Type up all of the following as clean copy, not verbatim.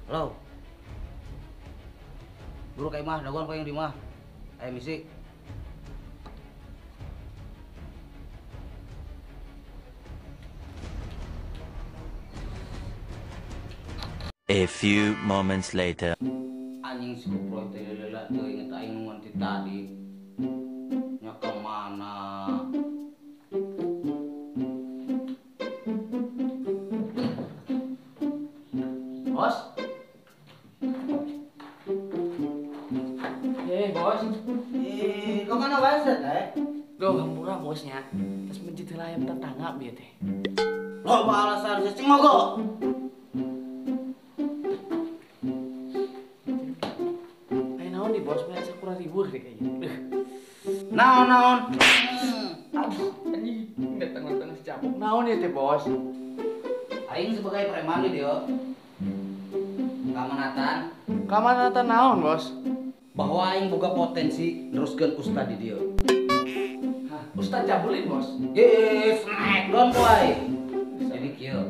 Halo. Buru ka imah, dagoan ku yang di imah. Aya misi. A few moments later. Anjing si kuproy teh leuleula teuing eta aing nungguan ti tadi. Nya ka mana? Bos. Bos. Ka mana wae sih teh? Duh, hampura bosnya. Terus mencit heula ayam tetangga bieu teh. Loba alasan sih cing mogok. Bos merasa kurang ribuh deh kayaknya. Naon naon. Aduh, anjing datang-datang si cabuk. Naon ya teh bos? Aing sebagai preman di dieu. Kamanatan. Kamanatan naon, bos? Bahwa aing boga potensi neruskeun ustad di dieu. Hah, ustad jabulin, bos? Ye, smackdown boy. Jadi kieu.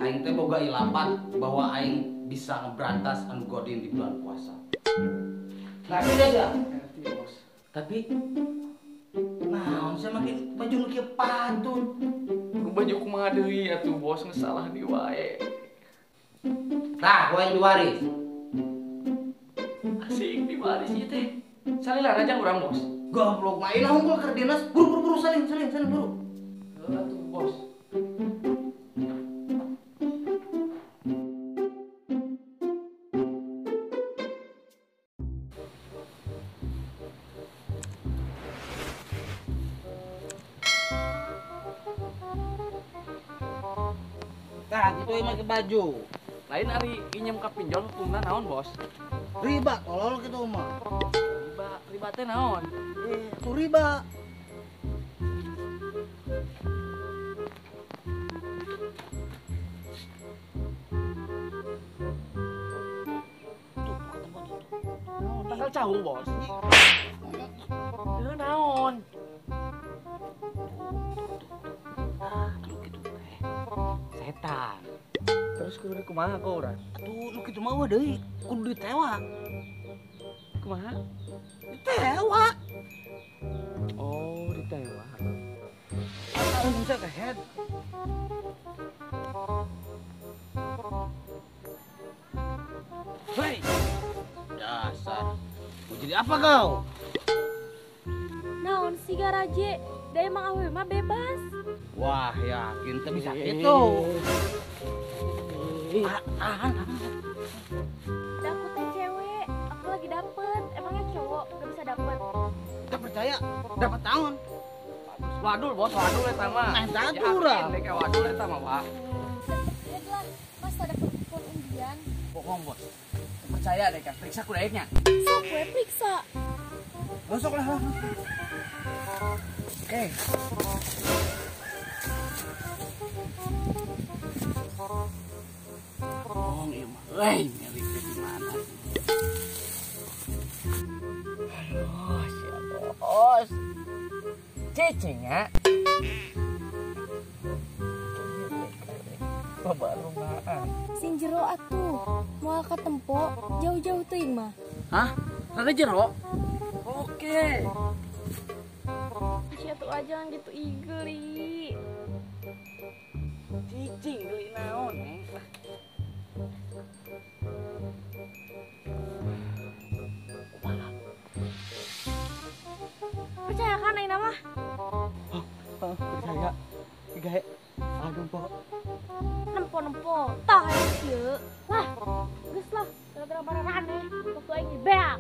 Aing teh boga ilapat bahwa aing bisa ngeberantas anu godin di bulan puasa. Ngerti aja. Ngerti, bos. Tapi naon sih make baju nu kieu pantun. Baju kumaha deui atuh bos geus salah di wae. Tah, ku aing diwaris. Asik diwaris ieu teh. Salila rajang urang, bos. Goblok mah ayeuna unggul keur dinas, buru-buru salin salin salin buru. Heuh atuh, bos. Tah, gitu yang make baju. Lain ari injem ka pinjol hukumna naon, bos? Riba, tolol gitu mah. Riba, riba teh naon? Itu riba. Tuh, ketemu tuh. Naon, tanggal cau, bos. Heuh, naon? Aduh gitu teh. Setan. Terus kudu kumaha kok urang? Atuh nu kitu mah eueuh deui, kudu ditewak. Kumaha? Ditewak. Oh, ditewak. Eta untung saya ke head. Hei. Dasar. Mau jadi apa kau? Naon sih garaje? Da emang awewe mah bebas. Wah, yakin teh bisa gitu. Da aku teh cewek, aku lagi dapet. Emangnya cowok gak bisa dapet? Gak percaya, dapat tahun. Wadul bos, wadul eta mah. Nah, urang. Dek wadul eta mah, Pak. Dapet lah, masa dapet kupon undian. Bohong, bos. Percaya deh, Kak. Periksa ku daeknya. Sok we periksa. Masuk lah. Oke. Bohong ieu mah. Euy, milik di mana sih? Aduh, sia bos. Cicing ya. Babarumaan. Sing jero atuh, moal katempo jauh-jauh teuing mah. Hah? Rada jero? Oke. Sia tuh aja gitu igeli. Cicing geli naon, Neng? Percaya kan aing mah? Oh, percaya. Gae. Aduh, Pok. Nempo-nempo, tah aya kieu. Lah, geus lah, gara-gara mararane waktu aing beak.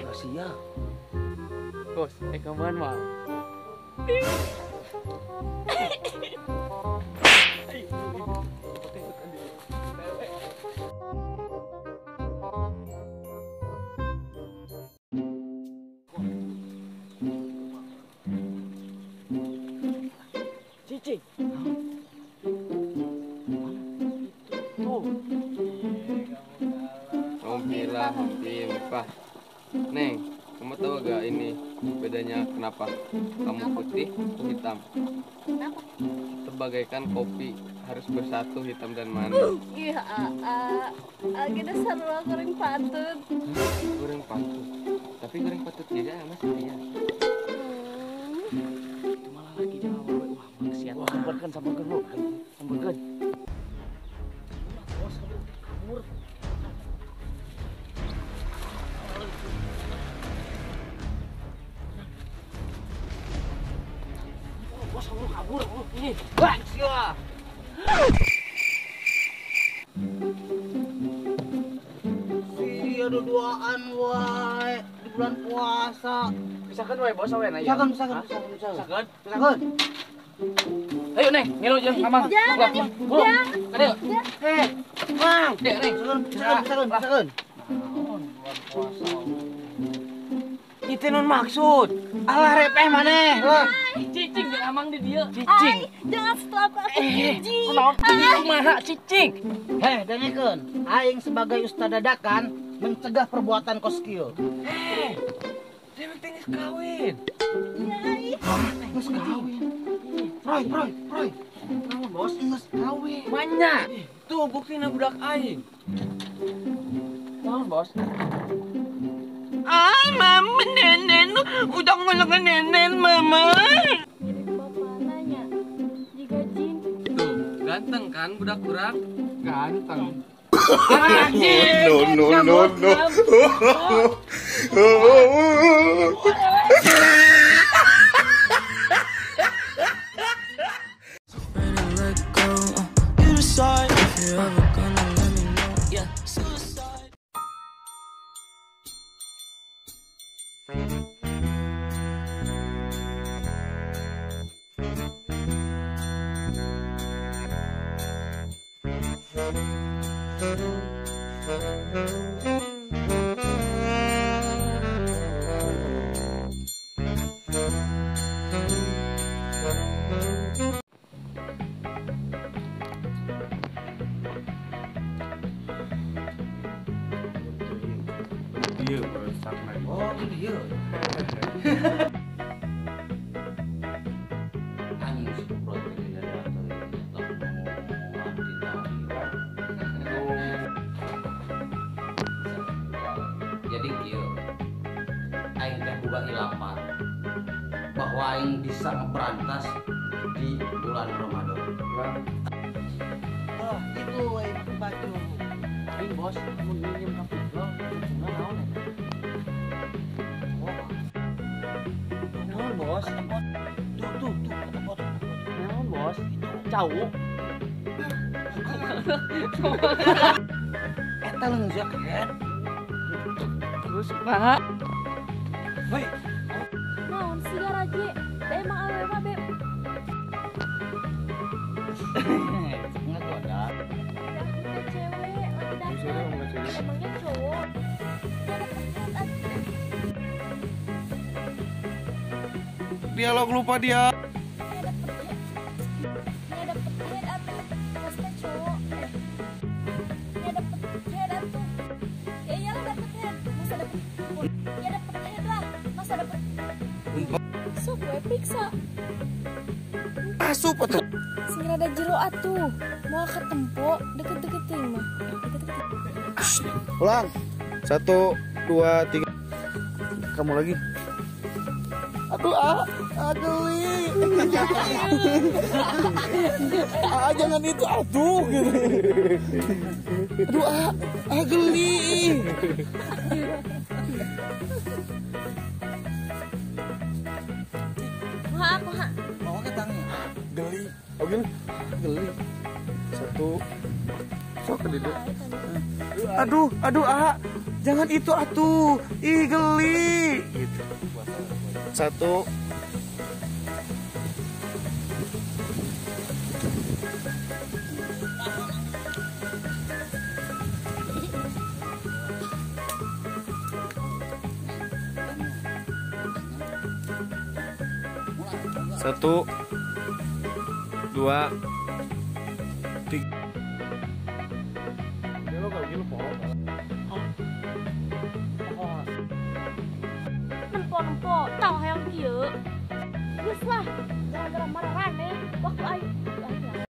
Rahasia. Bos, kaman mah. Cici. Itu tuh. Rompilah, rompi, Pak. Neng, kamu tahu gak ini Bedanya kenapa? Kamu putih, aku hitam. Kenapa? Sebagaikan kopi, harus bersatu hitam dan manis. Iya, kita sarua goreng patut. Goreng patut. Tapi goreng patut juga sama setia. Itu malah lagi jawab. Wah, maksiat. Wah, sambarkan, sambarkan, bro. Sambarkan. Bos, kabur. Bos, kabur, kabur. Ini. Wah, sia. Sia duaan wae di bulan puasa. Misalkan wae bos awe na ya. Misalkan, misalkan, misalkan, misalkan. Misalkan. Ayo Neng, ngilu jeung Mamang. Jangan, jangan. Ayo. Eh, Mang. Dek, Neng. Misalkan, misalkan, misalkan, misalkan. Naon bulan puasa. Itu non maksud. Alah repeh maneh. Lah. Cicing jeung Amang di dieu. Cicing. Jangan setelah aku jijik. Kunaon kumaha cicing? Heh, dengekeun. Aing sebagai ustad dadakan mencegah perbuatan kos kieu. Heh. Dewek teh geus kawin. Iya, geus kawin. Roy, Roy, Roy. Naon bos geus kawin. Banyak. Tuh buktina budak aing. Naon bos? Ah, mama nenen, udah ngolongan nenen mama. Jadi bapak nanya, jika jin. Tuh, ganteng kan budak kurang? Ganteng. No, no, no, no. Dia merusak lagi. Oh, dia. Anjing si Prot ini dari jadi kieu. Aing teh boga ilapat bahwa aing bisa ngeberantas di bulan Ramadan. Oh, itu aing baju. Aing bos, mun minjem ka Pigol, cuma naon eta? Oh. Naon bos? Tuh, tuh, tuh, ketepot. Naon bos? Cau. Eta leungeun sia kehet. Terus kumaha? Woi. Naon sia raje? Da emang awewe mah beb. Ngagoda. Aku cewek lagi datang. Emangnya cowok. Dialog lupa dia. Nya dapet head atuh. Maksudnya cowok. Nya dapet head atuh. Ya iyalah dapet head. Masa dapet. Ya dapet head lah. Masa dapet. Sok we periksa. Asup atuh. Sing rada jero atuh. Moal ketempo deket-deket teuing mah. Deket-deket. Ulang. 1 2 3. Kamu lagi. Aduh, ah, geli. Ah, jangan itu, aduh gitu. Aduh, ah, geli. Kumaha, kumaha. Mau ke tangannya. Geli. Oh, gini. Geli. 1. Sok ke dia. Aduh, aduh, ah. Jangan itu atuh. Ih, geli. Gitu. 1. 1, 2, 3. Lo kalau gini poho. Nempo Nempo-nempo, tau hayang kieu. Geus lah, gara-gara mararane waktu aing